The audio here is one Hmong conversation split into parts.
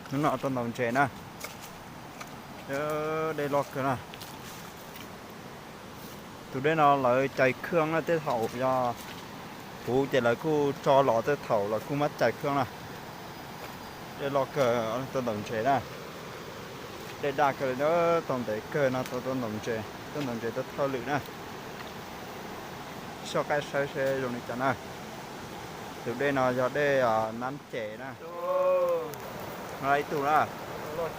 Hnub no tuaj ntaus ntses na. Dej loj kawg na. Tus dej no lawv cais khaj na, tej thaum yog puv ces lawv kuj tso los, tej thaum lawv kuj muab cais khaj na. Dej loj kawg, tuaj ntaus ntses na. Dej daj kawg li, tau ntev kawg no tau tuaj ntaus ntses, tuaj ntaus ntses tuaj thawj lwm na. Soj qaib saib seb zoo li cas na. Tus dej no yog dej Nab Ces na. Ib tug na, loj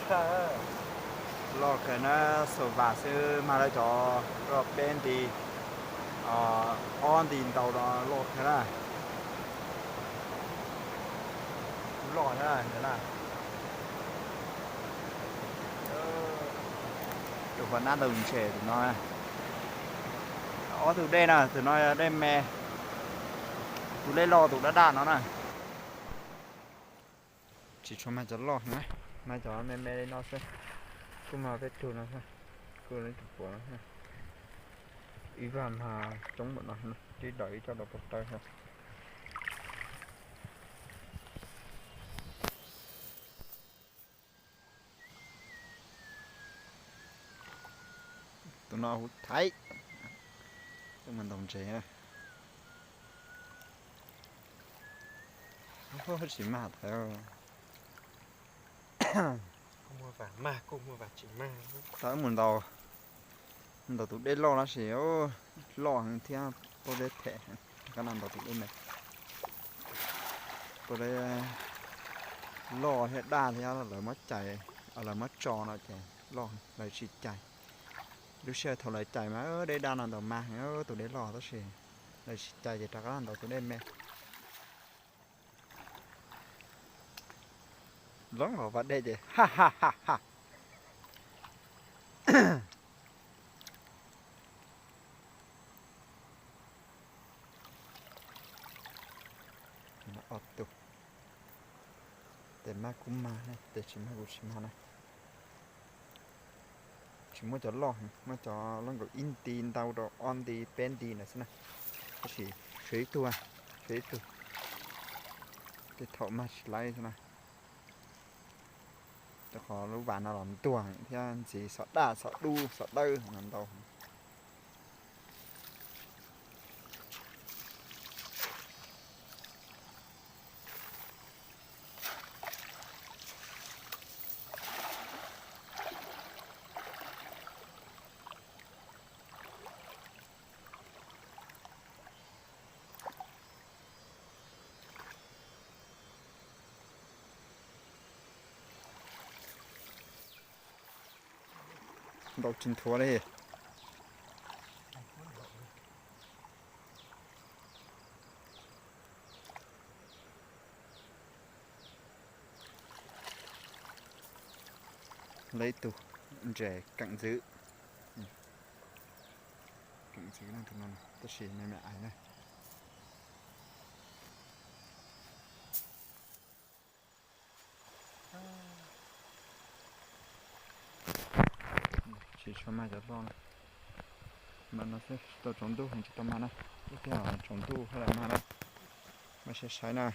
kawg na, xaus vas xwb mag lawv cov roj peb nti, ob nti ntau no loj kawg na. Loj na. Tus uas nab ntaus ntses tus no. Ob tug dej na, tus no dej me, tus dej loj tus daj daj no na. Tsis tshua mag cov loj na, mag cov me me li no xwb. Kuj mag peb tug no xwb, kuj leej twg puav no xwb. Ib vaj mag coob npaum no, tib daws ib co rau puag taw xwb. Tus no hu Thaiv, tuaj mus ntaus ntses. Tsis mag Thaiv. Tau mus ntaus, ntaus tus dej loj no sis loj heev thiab, pob zeb them, rov qab no ntaus tus dej me. Pob zeb loj thiab daj thiab lawv muab cais, lawv muab tso no ces loj, lawv tsis cais. Lub sij hawm thaum lawv cais mas dej daj no ntaus mag heev, tus dej loj, tab sis lawv tsis cais ces rov qab ntaus tus dej me. Loob hauv pas dej ces ha ha ha ha. Ob tug, tes mag kuj mag, tes tsis mag kuj tsis mag na. Tsis muaj cov loj, muaj cov loj nkaus ib nti ntau rau ob nti peb nti ntawd xwb na. Tab sis tshuav ib tug, tshuav ib tug, tej thaum mag tsis laib xwb na. Rau qhov lub vas no los ntuag thiab ntxiv xov daj xov dub xov dawb no ntau. Ntaus tsis nthuav li. Lawv ib tug ntses keem ntxwv, keem ntxwv no, tus no tab sis me me ais na. Tsis tshua mag cov loj na. Mas no xwb, tau tsaus ntuj heev tsis tau mag na. Ib pliag tsaus ntuj haj li mag na. Mas saib saib na.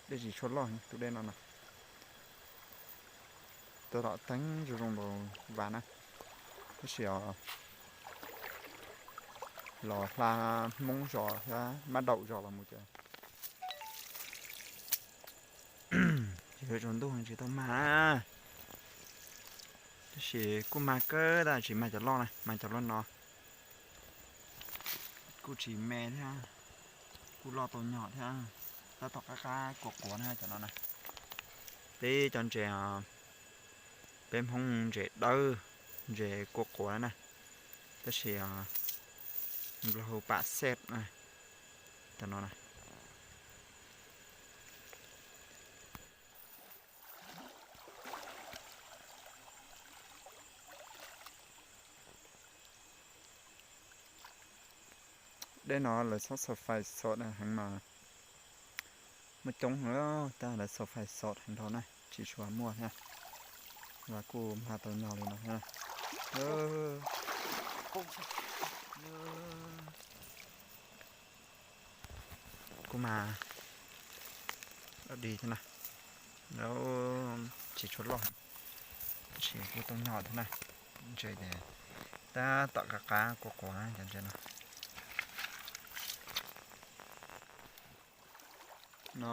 Dej tsis tshua loj tus dej no na. Tus tom teeb zoo zoo nkaus vas na. Tab sis os, los hla Hmoob zos thiab mab daum zos los mus ces tsis tshua tsaus ntuj tsis tau mag na. Tab sis kuj mag kawg, tab tsis mag cov loj na, mag cov loj no kuj tsis me thiab, kuj loj tau nyog thiab, tab tom qab qab quav quav na cov no na. Peb cov ntses, peb Hmoob ntses dawb, ntses quav quav na, tab sis nplog hu pam xej na, cov no na. Dej no lawv txhob xaus fais xos heev mas muaj coob heev, tab lawv xaus fais xos heev dhau na, tsis tshua muaj thiab. Vas kuj mag tau nyog li no thiab. Ub, Kuj mas dog dig thiab na, lawv tsis tshua loj, tsis kuj tau nyog thiab na. Ntses ces tab tom qab qab quav quav cov ntses no. No,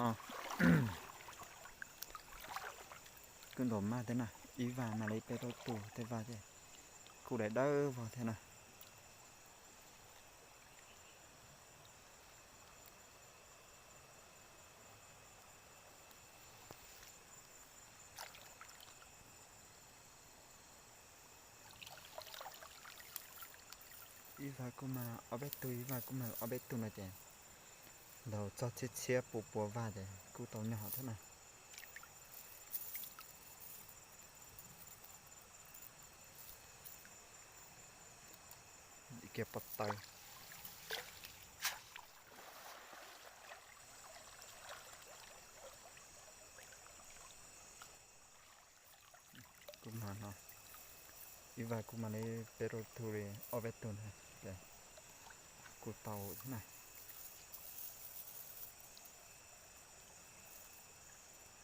kuj ntau mas thiab na, ib vaj mas li peb plaub tug tej vaj ces kuj dai dawb vog thiab na. Ib vaj kuj mas ob peb tug, ib vaj kuj mas ob peb tug no ces ntaus txog txhiab txhiab pua pua vaj ces kuj tau nyog thiab na. Kiag pov taws. Kuj mas no, ib vaj kuj mas li peb rau tug li ob peb tug ntag ces kuj tau thiab na.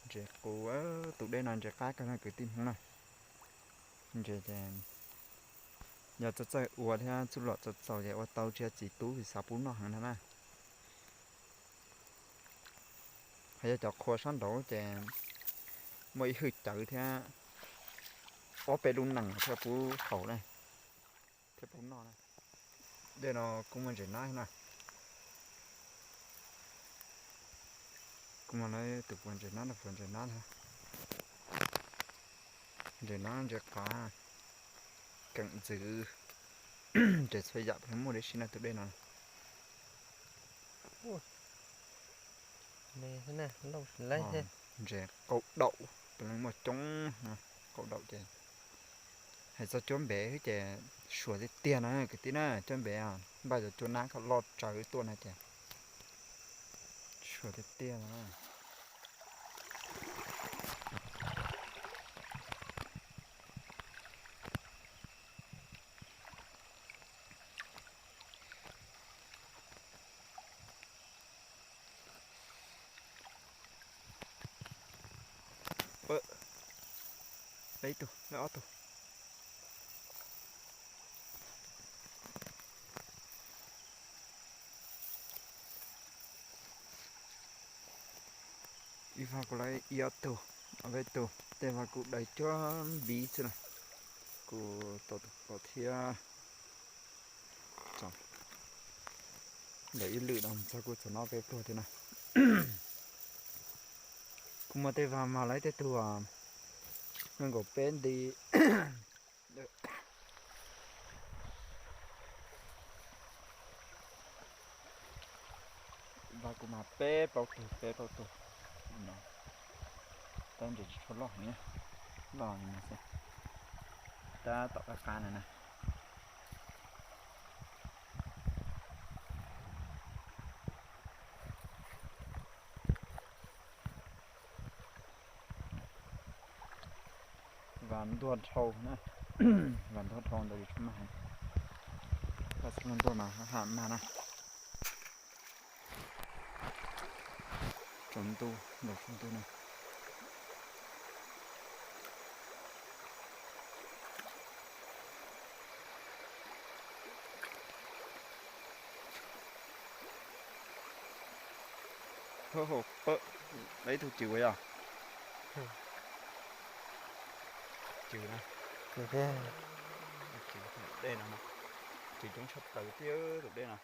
Ntses qus, tus dej no ntses qab kawg no kwv tij Hmoob na. Ntses ces yog txawj txawj ua thiab txuj lom txaus txaus ces ua tau tsis yog txiv tub xav pub noj heev no na. Hos yog cov qhua sab nraud ces muaj ib hwj cawv thiab ob peb lub nees thiaj pub haus na, thiaj pub noj na. Dej no kuj muaj ntses nab na. Kuj muaj tus puas ntses nab no, puas ntses nab thiab. Ntses nab ntses qav, keem ntxwv, ntses txhua yam puav leej muaj li si na tus dej no. Ntses qau daum puav leej muaj coob, qau daum ces hais txog cuab npev xwb ces suav tiag tiag no kwv tij na, cuab npev npaj cov cuab nab kom loj tsawv tuaj no ces suav tiag tiag no. Peb tug, ob tug. Ib vaj kuj lawv ib ob tug, ob peb tug, tej vaj kuj dai cuag npiv xwb na. Kuj tau tus pom thiab. Ntawm ib lwm no txog kuj txog no peb pluag thiab na. Kuj muaj tej vaj mas lawv tej tug zoo nkaus peb nti. Vaj kuj mas peb plaub tug, peb plaub tug no. Tab ntses tsis tshua loj heev, loj li no xwb, tab tom qab qab no na. Vas ntuag dhau na, vas ntuag dhau ntawd tsis tshua mag heev. Tab sis ntuag mas ham mag na. Tsaus ntuj, ntuj tsaus ntuj na. Hauv pawg, lawv ib tug cws yog. Cws na. Cws thiab. Cws dej no, cws coob tshaj plaws thiab tus dej no.